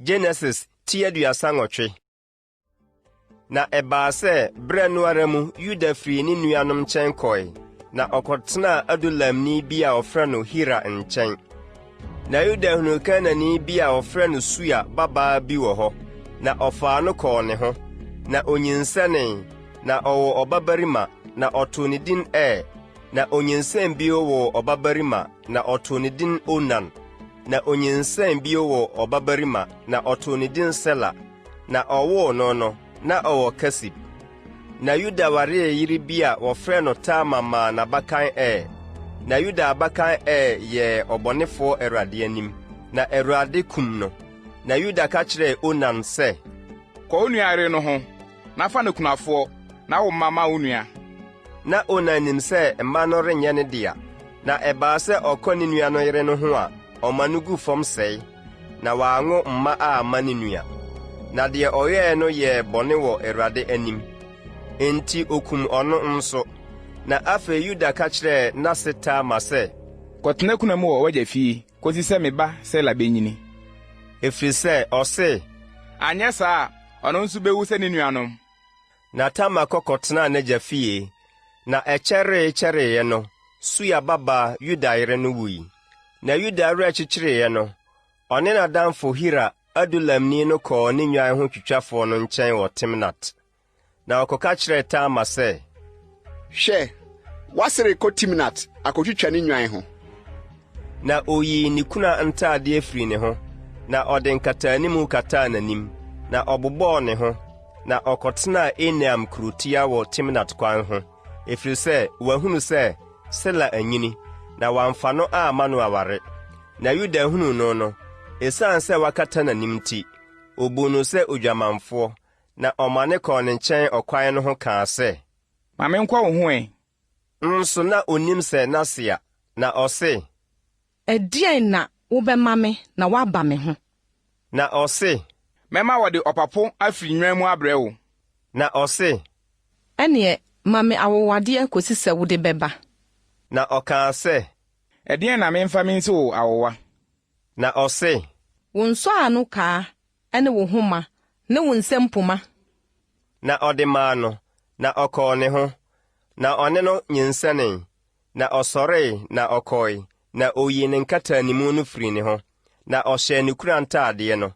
Genesis ti 38. Na ɛbaa sɛ berɛ no ara mu Yuda firii ne nuanom nkyɛn kɔe, na ɔkɔtenaa Adulamni bi a wɔfrɛ no Hira nkyɛn. Na Yuda hunuu Kanaanni bi a wɔfrɛ no Sua babaa bi wɔ hɔ, na ɔfaa no kɔɔ ne ho. Na onyinsɛnee, na ɔwoo ɔbabarima, na ɔtoo ne din Er. Na onyinsɛn bio woo ɔbabarima, na ɔtoo ne din Onan. Na onyinsɛn bio woo ɔbabarima, na ɔtoo ne din Sela. Na ɔwoo no no, na ɔwɔ Kesib. Na Yuda waree yere bi a wɔfrɛ no Tamar maa n'abakan Er. Na Yuda abakan Er yɛɛ ɔbɔnefoɔ Awurade anim, na Awurade kum no. Na Yuda ka kyerɛɛ Onan sɛ, Kɔ wo nua yere no ho, na fa no kunafoɔ, na wo mma ma wo nua. Na Onan nim sɛ mma no renyɛ ne dea. Na ɛbaa sɛ ɔkɔ ne nua no yere no ho a, ɔma no gu fam sɛe, na wanwo mma amma ne nua. Na deɛ ɔyɛeɛ no yɛɛ bɔne wɔ Awurade anim, enti okum ɔno nso. Na afei Yuda ka kyerɛɛ n'ase Tamar sɛ, Kɔtena kuna mu wɔ w'agya fie kosi sɛ me ba Sela benyini. Ɛfiri sɛ ɔse, Anyɛ saa a, ɔno nso bewu sɛ ne nuanom. Na Tamar kɔ kɔtenaa n'agya fie. Na ɛkyɛree kyɛreeɛ no, Sua babaa, Yuda yere no wui. Na Yuda werɛ kyekyereeɛ no, ɔne n'adamfo Hira Adulamni no kɔɔ ne nnwan ho twitwafoɔ no nkyɛn wɔ Timnat. Na ɔkɔka kyerɛɛ Tamar sɛ, Hwɛ, w'ase rekɔ Timnat akotwitwa ne nnwan ho. Na oyii ne kuna ntadeɛ firii ne ho, na ɔde nkataanimu kataa n'anim, na ɔbobɔɔ ne ho, na ɔkɔtenaa Enaim kurotia wɔ Timnat kwan ho, ɛfiri sɛ wahunu sɛ Sela anyini, na wamfa no amma no aware. Na Yuda hunuu no no, ɛsiane sɛ wakata n'anim nti, ɔbuu no sɛ odwamanfoɔ, na ɔmane kɔɔ ne nkyɛn ɔkwan no ho kaa sɛ, Ma menkɔ wo ho ɛ. Nso na onnim sɛ n'ase a, na ɔse. Ɛdeɛn na wobɛma me na woaba me ho? Na ɔse. Mɛma wɔde ɔpapo afiri nnwan mu abrɛ wo. Na ɔse. Ɛnneɛ ma me awowadeɛ kɔsi sɛ wode bɛba. Na ɔkaa sɛ. Ɛdeɛn na memfa mensi wo awowa? Na ɔse. Wo nsɔano kaa ne wo homa ne wo nsam poma. Na ɔde maa no, na ɔkɔɔ ne ho, na ɔne no nyinsɛnee. Na ɔsɔree, na ɔkɔe, na oyii ne nkataanimu no firii ne ho, na ɔhyɛɛ ne kura ntaadeɛ no.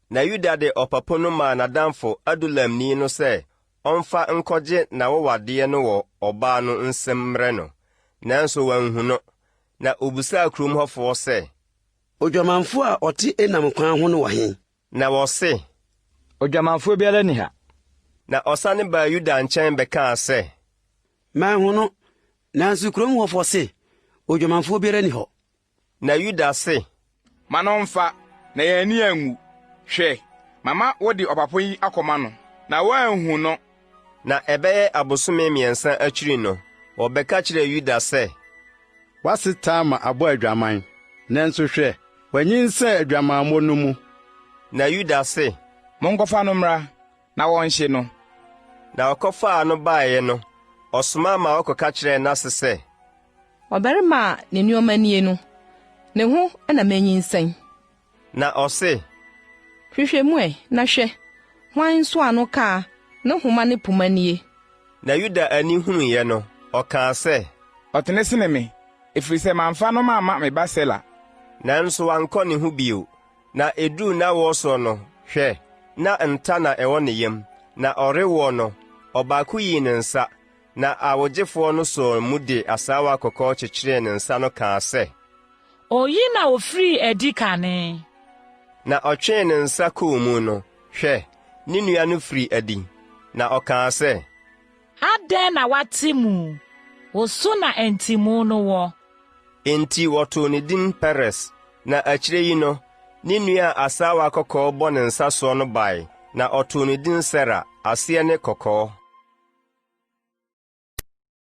Na Yuda de ɔpapo no maa n'adamfo Adulamni no sɛ ɔmfa nkɔgye n'awowadeɛ no wɔ ɔbaa no nsam mmrɛ no, nanso wanhu no. Na obisaa kurom hɔfoɔ sɛ. Odwamanfoɔ a ɔte Enaim kwan ho no wɔ he? Na wɔse. Odwamanfoɔ biara nni ha. Na ɔsane baa Yuda nkyɛn bɛkaa sɛ. Manhu no, nanso kurom hɔfoɔ se, 'Odwamanfoɔ biara nni hɔ. Na Yuda se. Ma no mfa, na yɛn ani anwu. Hwɛ, mama wode ɔpapo yi akɔma no, na woanhu no. Na ɛbɛyɛ abosome mmiɛnsa akyiri no, wɔbɛka kyerɛɛ Yuda sɛ. W'ase Tamar abɔ adwaman, nanso hwɛ, wanyinsɛn adwamammɔ no mu. Na Yuda se, Monkɔfa no mmra, na wɔnhye no. Na wɔkɔfaa no baeɛ no, ɔsoma ma wɔkɔka kyerɛɛ n'ase sɛ. Ɔbarima a ne nneɛma nie no, ne ho na manyinsɛn. Na ɔse. Hwehwɛ mu ɛ, na hwɛ, hwan nsɔano kaa ne homa ne poma nie? Na Yuda ani hunuiɛ no, ɔkaa sɛ. Ɔtene sene me, ɛfiri sɛ mamfa no mamma me ba Sela. Nanso wankɔ ne ho bio. Na ɛduruu n'awoɔ soɔ no, hwɛ, na nta na ɛwɔ ne yam. Na ɔrewoɔ no, ɔbaako yii ne nsa, na awogyefoɔ no sɔɔ mu de asaawa kɔkɔɔ kyekyeree ne nsa no kaa sɛ. Oyi na ofirii adi kane. Na ɔtwee ne nsa kɔɔ mu no, hwɛ, ne nua no firii adi, na ɔkaa sɛ. Adɛn na woate mu? Wo so na ntimu no wɔ. Enti wɔtoo ne din Peres. Na akyire yi no, ne nua a asaawa kɔkɔɔ bɔ ne nsa soɔ no bae, na ɔtoo ne din Sera, aseɛ ne Kɔkɔɔ.